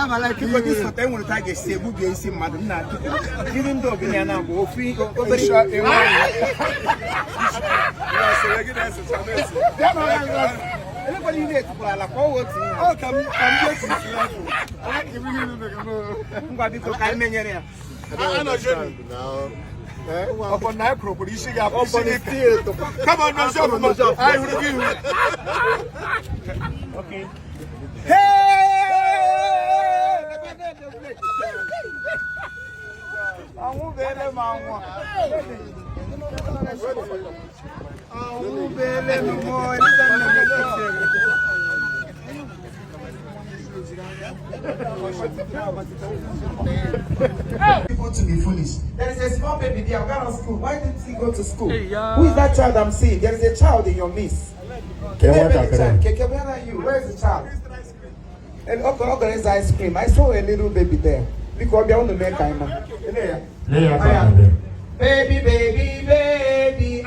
Amala biko, this foto enwere ka a ga-esi egbubie isi mmadụ nna, jiri ndị obi ya na mgbe ofu obere. Bịa na ọga ngọzi. Elekwala ihe na-etukwara ala ka ọ wee otu ihe. Ngwa, biko, ka anyị menyere ya. Ọkọ na anyị kwuru isi gị apụ isi gị kama ọ nọzi ọfụma, anyị hụrụ gị ihu. Okay. Hey! Anwụ bele m anwụ. Anwụ bele m mụ. Eliza nne m ekesịrị. People to be foolish. There is a small baby there, gone to school. Why didn't he go to school? Who is that child I'm seeing? There is a child in your midst. Keke, where are you? Where is the child? And okay, okay, is ice cream. I saw a little baby there. Because I want to make him. Baby, baby, baby,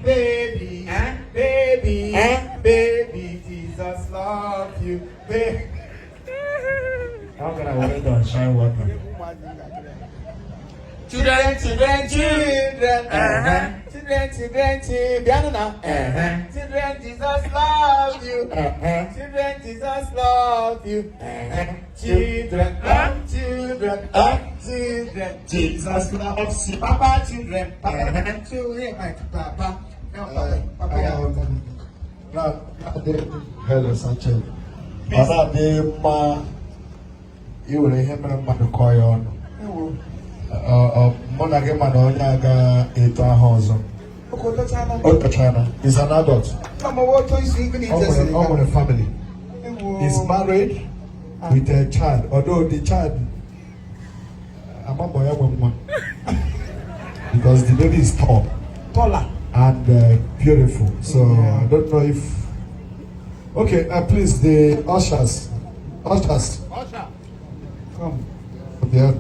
baby, baby, baby, Jesus love you. Baby. How can I wait on shine water? Children, children, children, children, children, children, bịanụ na. Children, Jesus love you. Children, Jesus love you. Children, children, children, Jesus loves you. Papa, children, papa, children, my papa, papa, papa. Hello, Sanchez. Ọ na-adị mma iwere ihe mere mmadụ kọọ ya ọnụ. Mụ na gị ma na onye aga eto aha ọzọ. O tochara. Is an adult. Ọ nwere family. Is married with a child. Although the child, amamọ ya nwe nwa. Because the baby is tall. Taller. And beautiful. So I don't know if. Okay, please, the ushers, ushers. Come. Yeah.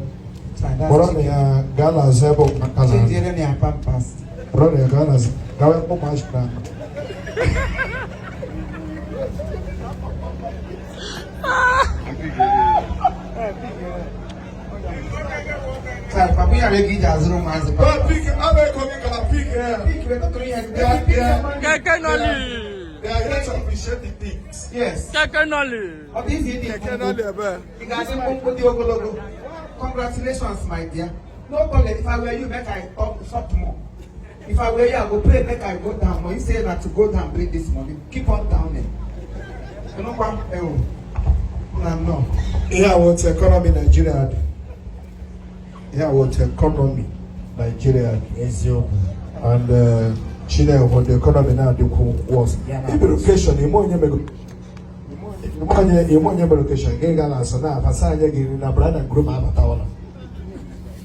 Kpọrọ na ya gaa n'azụ ebe ụmụaka na. Change ya pampers. Kpọrọ na ya gaa n'azụ gawa ebe ụmụazị na. Papa ya regi ji azụrụ ụmụazị papa. Pick, I'm a comic and pick here. Pick, we're not doing it. Kẹ̀kẹ́ nọ́ọ̀lì. They are here to appreciate the things. Yes. Kẹ̀kẹ́ nọ́ọ̀lì. Ọ bụ izi dị mkpụmkpụ. Ị ga-adị mkpụmkpụ dị ogologo. Congratulations, my dear. No problem. If I were you, make I up short more. If I were you, I go pray make I go down more. You say that to go down bring this money. Keep on down there. You know what? Eh oh. Na no. Ihe a wụ otu economy Nigeria dị. Ihe a wụ otu economy Nigeria dị. Eziokwu. And Chineke, the economy na-adịkwu worse. Ibere occasion, ime onye mego ime onye mere occasion gị gara asọ na abasa anya gị nri na bride and groom abatawala.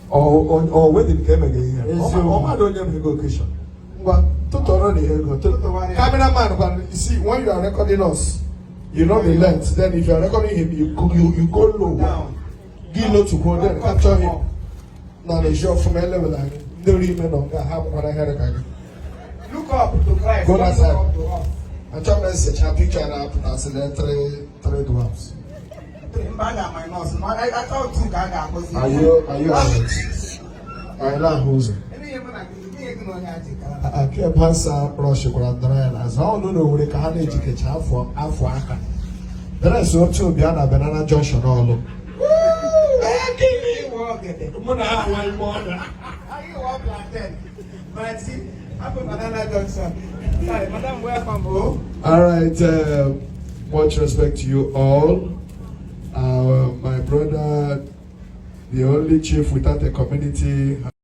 Ọ wedding ka emeghe ihe. Eziokwu. Ọ mmadụ onye mego occasion. Ngwa, tụtụrụ na ihe ego. Cameraman gwa, you see, when you are recording us, you know the length. Then if you are recording him, you go low. Down. Gị lotukwuo, then capture him. Na na-eji ọfụma elewela anyị. Ndị ori ime nọ nga ha gbakwara ihere ka gị. Look up to Christ. Go Don't that look side. up to us. Achọrọ m esecha picture na-apụtasị na three dwarfs. Mba, a ga-minus. Ma I thought two ka a ga-akpọzi. Are you alright? Anyị na-ahụ ụzọ. Ebe ihe mụ na gị, ihe gị na onye a ji kara. Akị pasa brọsh gwara ndọrọ ya n'azụ. Ọ nụ na Owerri ka ha na-ejikecha afọ afọ aka. Dresị otu obi a na Banana Junction ọlụ. Ịwọ ọgede. Mụ na ha nwa ime ọnya. Anyị wọ plantain. My tea, Apple Banana Junction. Sorry, madam, welcome. Oh. All right, much respect to you all. My brother, the only chief without a community.